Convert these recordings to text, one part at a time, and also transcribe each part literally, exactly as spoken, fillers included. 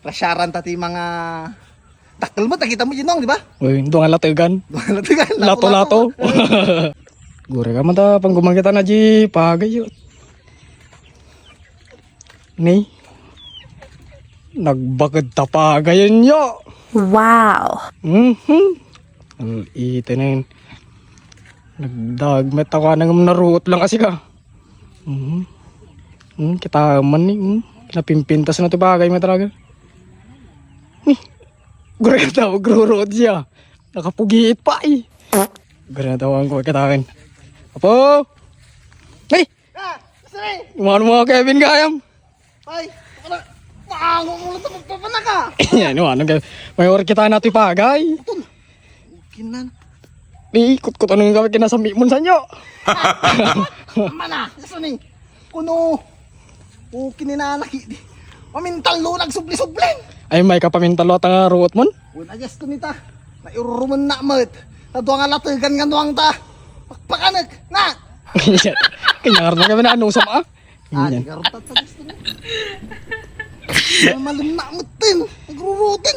Prasyaran ta ti mga dakkel met, nakita mo, Jinong, di ba? Uy, ito nga lategan. Lategan, lato-lato. Lato-lato. Gure ka man ta, pangguman kita na di pagayo. Ni? Nagbaked ta pagayon yo. Wow. Mhm. Ang ite na yun. Nagdagmet ako, anang naruot lang kasi ka. Mhm. Hmm, kita man ni, hmm. Napimpintas na ti bagay mo talaga. Ni, gure ka tao, grurot siya. Nakapugiit pa eh. Gure na tao ang kuha kitakin. Apo! Hey! Ah! Sir! Umano mga Kevin Gayam? Ay, ano? Maango mo lang ito, magpapanaka! Yan, umano Kevin. May oras kita na ti bagay. Ito na. Kinan. Di, kutkot ano yung gawin kinasami mo sa inyo? Mana, gusto ni. Kuno. O, kininanaki. Mamintallo, nagsubli-subli. Ay, may kapamintallo at nga ruot mon? Wala, just to nita. Nairuruman na, met. Tadwa nga lategan nga nuwang ta. Pakpakanek, na! Kanya nga rin kami na ano sa maa? Ah, yan. Di garot at gusto na. Mamalum na mutin. Nagrurutin.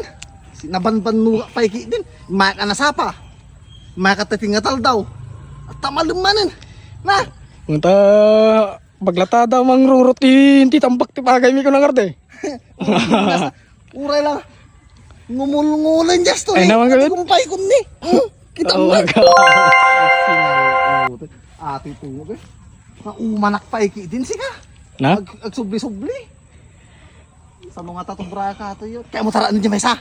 Sinabanban nuga pa iki din. Maka nasapa. Maka tating nga taldaw. At tamalum manen. Na! Punta, paglatada, mangrurot ti, ti tambak ti bagay mi ko nangarte. Uray lang. Ngumul-ngulen, just to. Ay, naman gawin? Kumpay kun ni. Hmm? Kita mo. Ati tungo, eh. Naumanak pa iki din, sika. Na? Ag-, agsubli-subli. Sa mga tatubra ka to yun. Kaya mo taraan dyan may isa.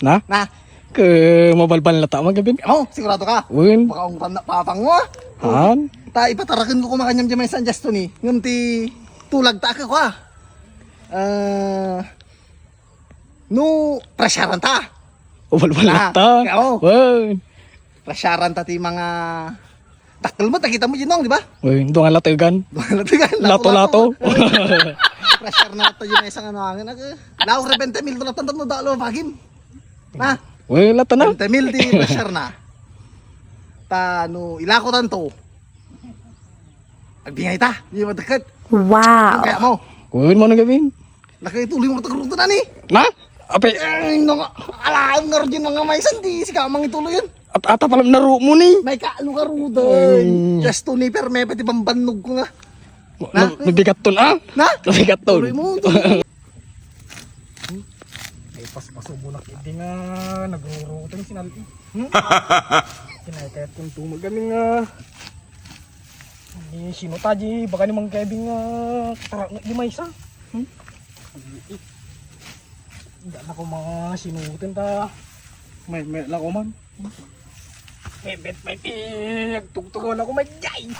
Na? Na? Ke mabalbal na tama gabi. Oh, sigurado ka? Wen. Baka ungtan na papang mo, ah. Han? Ta, ipataraken ko kumakanyam dyan may isa, just to ni. Ngem ti tulag ta ako, ah. Ah, no, prasyaran ta. Ubalbal na ta. Oo. Wen. Prasyaran ta ti mga dakkel mo, nakita mo, Jinong, di ba? Wen, ito nga lategan. Lategan, lato-lato. Lato-lato. Pressure na ta yun, isang ano, angin. Laok re, bente mil dolar, tantan mo, dalo, pagin. Na? Wen, lato na. Bente mil di pressure na. Ta, no, ilako tanto. Agbingay ta, di madeket. Wow. Kaya mo. Wen mo na gawin. Nakay tuloy mo tagruto na ni. Na? Ape. Ay, no, alaem nga rugin nga may sandi, sika mang ituloy yun. At ata pala naro mo ni. May kaano ka rudo. Ay. Just to ni, perme, pati bambannog ko nga. Na? Na, nabigat ton, ah? Na? Nabigat ton. Tuloy mo, tuloy mo. Ay, paspaso mo na kiti nga, nagrurutang sinal-, hmm? Kinakayat kong tumag kami nga. Di sino ta, di baka ni Mang Kevin nga, tara nga, di may isa. Hmm? Hindi na ko mga sinutin ta. May, may lang ko man. Bebet, may tiyag, tugtugon ako, may jay.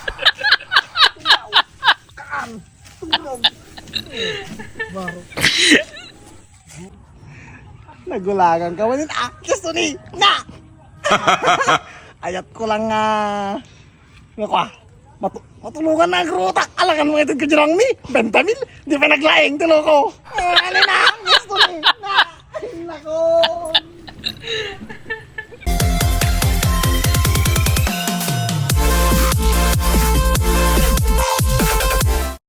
Kaan. Tulog. Baro. Nagulagan ka, wanin akis to ni. Na! Ayat ko lang nga, nga kwa, matu-, matulungan na ang ruta. Alakan mo ito ka jirang mi. Benta mil. Di pa naglaing, tulo ko. Eh, alin na? Gusto ni.